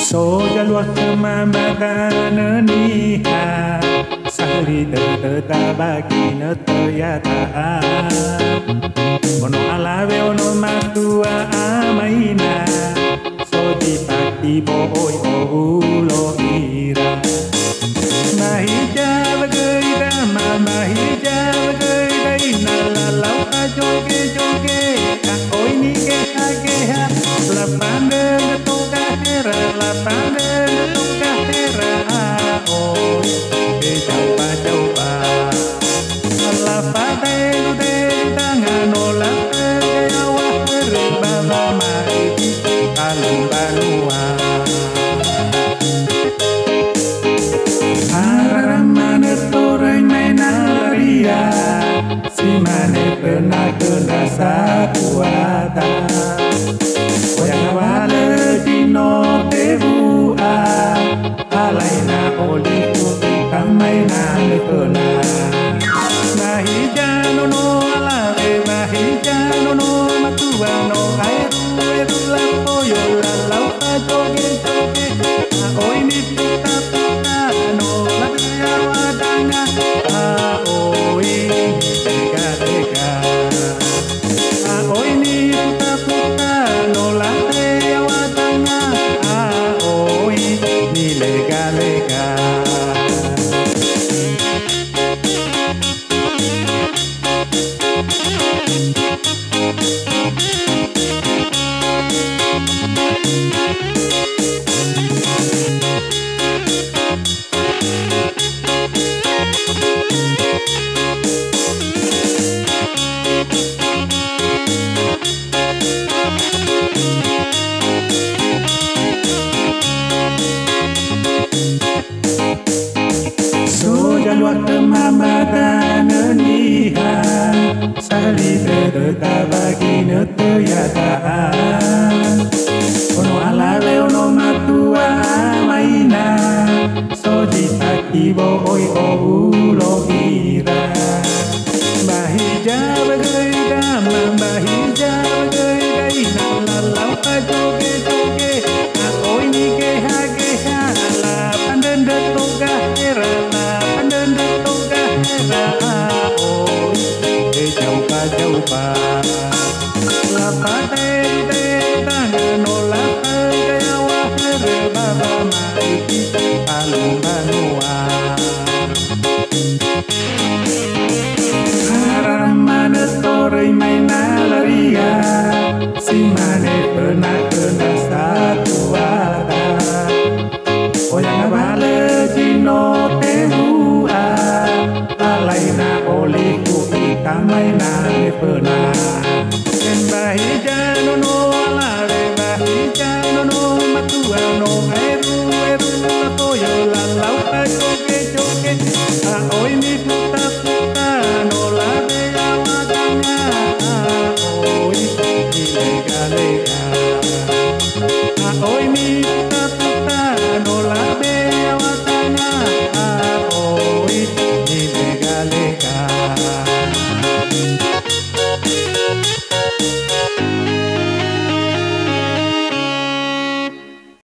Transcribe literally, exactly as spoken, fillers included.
So zalua khöma ba danö niha, sahöli dödöda ba ginötö ya'aga. Ono alawe, ono matua, ama ina, so zi fati bo'oi owulo ira. Ba hiza wa göi dama, ba hiza wa göi daina, lalau fazoge-zoge, a'oi nigeha-geha, lafandröndrö to gahera, lafandröndrö to gahera, a'oi, be zaoba-zaoba. Lafadelu-delu danga no lafögö yaŵa hörö ba wama'ögi talu mbanua. Arara manö toröi mai nalaria, si mane föna khö ndra satuada. Oya ngawalö zi no tewu'a, alaina olifu ita mai na föna. Ba hiza nono alawe, ba hiza nono matua, no aeru-eru lafoyo, lalau fazoge-zoge, a'oi nifuta-futa, no labeya wadanga, a'oi nidega-dega. A'oi nifuta-futa, no labeya wadanga, a'oi nilega-lega. So zalua khöma ba danö niha, sahöli dödöda ba ginötö ya'aga. Ono alawe, ono matua, ama ina, so zi fati bo'oi owulo ira. Ba hiza wa göi dama, ba hiza wa göi daina, lalau fazoge-zoge, a'oi nigeha-geha, lafandröndrö to gahera, lafandröndrö to gahera, a'oi, be zaoba-zaoba. Lafadelu-delu danga no lafögö yaŵa hörö ba wama'ögi talu mbanua. Arara manö toröi mai nalaria, si mane föna khö ndra satuada. Oya ngawalö zi no tewu'a, alaina olifu ita mai na föna. Ba hiza